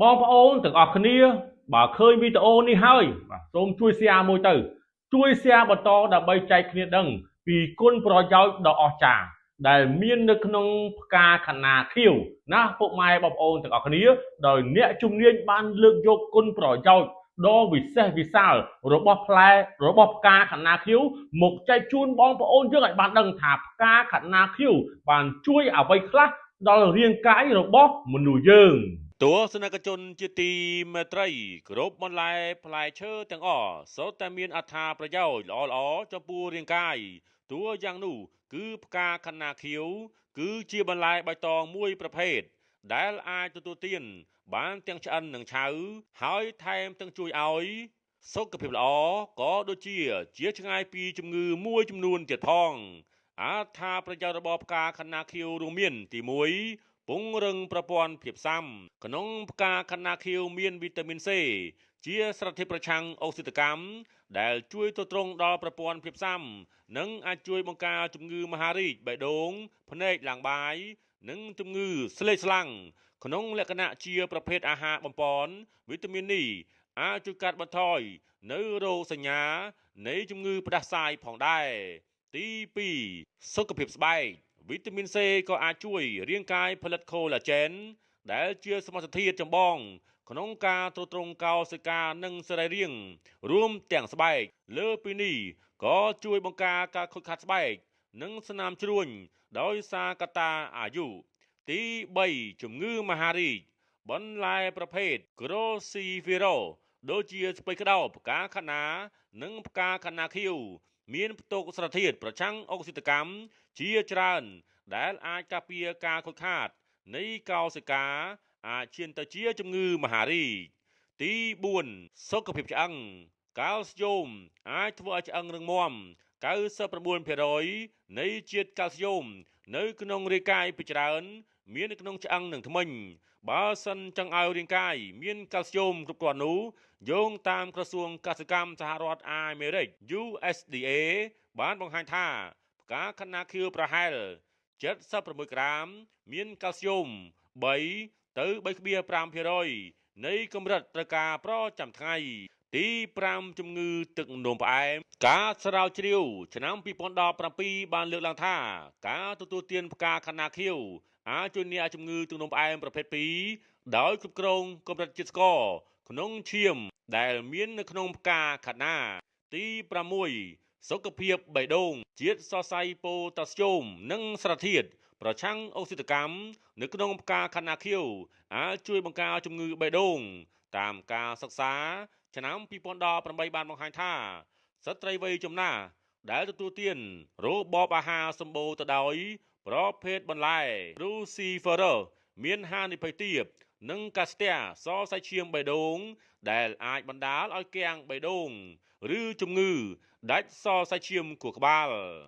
បងប្អូនទាំងអស់គ្នាបើឃើញវីដេអូនេះហើយបាទសូមជួយ share មួយទៅជួយ share បន្តដើម្បីចែកគ្នាដឹងពីគុណប្រយោជន៍ដ៏អស្ចារ្យដែលមាននៅក្នុងផ្កាខាណាខៀវណាពុកម៉ែបងប្អូនទាំងអស់គ្នាដោយអ្នកជំនាញបានលើកយកគុណប្រយោជន៍ដ៏វិសេសវិសាលរបស់ផ្លែរបស់ផ្កាខាណាខៀវមកចែកជូនបងប្អូនយើងឲ្យបានដឹងថាផ្កាខាណាខៀវបានជួយអ្វីខ្លះដល់រាងកាយរបស់មនុស្សយើង ទស្សនិកជនជាទីមេត្រីគ្រប់បន្លែផ្លែឈើទាំងអស់សុទ្ធតែមានអត្ថប្រយោជន៍ល្អៗចំពោះរាងកាយតួយ៉ាងនោះគឺផ្កាខាណាខៀវគឺជាបន្លែបៃតងមួយប្រភេទដែលអាចទទួលទានបានទាំងឆ្អិននិងឆៅហើយថែមទាំងជួយឲ្យសុខភាពល្អក៏ដូចជាជាឆ្ងាយពីជំងឺមួយចំនួនទៀតផងអត្ថប្រយោជន៍របស់ផ្កាខាណាខៀវរួមមានទី1ពង្រឹងប្រព័ន្ធភាពស៊ាំក្នុងផ្កាខាណាខៀវមានវីតាមីន C ជាសារធាតុប្រឆាំងអុកស៊ីតកម្មដែលជួយទ្រទ្រង់ដល់ប្រព័ន្ធភាពស៊ាំនិងអាចជួយបង្ការជំងឺមហារីកបេះដូងភ្នែកឡើងបាយនិងជំងឺស្លេកស្លាំងក្នុងលក្ខណៈជាប្រភេទអាហារបំប៉នវីតាមីននេះអាចជួយកាត់បន្ថយនៅរោគសញ្ញានៃជំងឺផ្ដាសាយផងដែរទី2សុខភាពស្បែកវីតាមីន C ក៏អាចជួយរាងកាយផលិតកូឡាជែនដែលជាសមាសធាតុចម្បងក្នុងការទ្រទ្រង់កោសិកានិងសរីរាង្គរួមទាំងស្បែកលើពីនេះក៏ជួយបង្ការការខូចខាតស្បែកនិងស្នាមជ្រួញដោយសារកត្តាអាយុទី3ជំងឺមហារីកបន្លែប្រភេទក្រូស៊ីហ្វីរ៉ូដូចជាស្ពៃក្តោបផ្កាខាណានិងផ្កាខាណាខៀវមានផ្ទុកសារធាតុប្រឆាំងអុកស៊ីតកម្មជាច្រើនដែលអាចការពារការខូចខាតនៃកោសិកាអាចឈានទៅជាជំងឺមហារីកទី4សុខភាពឆ្អឹងកាល់ស្យូមអាចធ្វើឲ្យឆ្អឹងរឹងមាំ 99% នៃជាតិកាល់ស្យូមនៅក្នុងរាងកាយពីច្រើនមាននៅក្នុងឆ្អឹងនិងធ្មេញបើសិនចង់ឲ្យរាងកាយមានកាល់ស្យូមគ្រប់គ្រាន់នោះយោងតាមក្រសួងកសិកម្មសហរដ្ឋអាមេរិក USDA បានបង្ហាញថាផ្កាខាណាខៀវប្រហែល76ក្រាមមានកាល់ស្យូម3ទៅ 3.5% នៃកម្រិតត្រូវការប្រចាំថ្ងៃទី5ជំងឺទឹកនោមផ្អែមការស្រាវជ្រាវឆ្នាំ2017បានលើកឡើងថាការទទួលទានផ្កាខាណាខៀវអាចជួយអ្នកជំងឺទឹកនោមផ្អែមប្រភេទ2ដោយគ្រប់គ្រងកម្រិតជាតិស្ករក្នុងឈាមដែលមាននៅក្នុងផ្កាខាណាទី6សុខភាពបេះដូងជាតិសរសៃប៉ូតាស្យូមនិងសារធាតុប្រឆាំងអុកស៊ីតកម្មនៅក្នុងផ្កាខាណាខៀវអាចជួយបង្ការជំងឺបេះដូងតាមការសិក្សាឆ្នាំ2018បានបង្ហាញថាស្ត្រីវ័យចំណាស់ដែលទទួលទានរបបអាហារសម្បូរទៅដោយប្រភេទបន្លែ Cruciferous មានហានិភ័យទាបនិងកាស្ទែសរសៃឈាមបេះដូងដែលអាចបណ្ដាលឲ្យគាំងបេះដូងឬជំងឺដាច់សរសៃឈាមខួរក្បាល។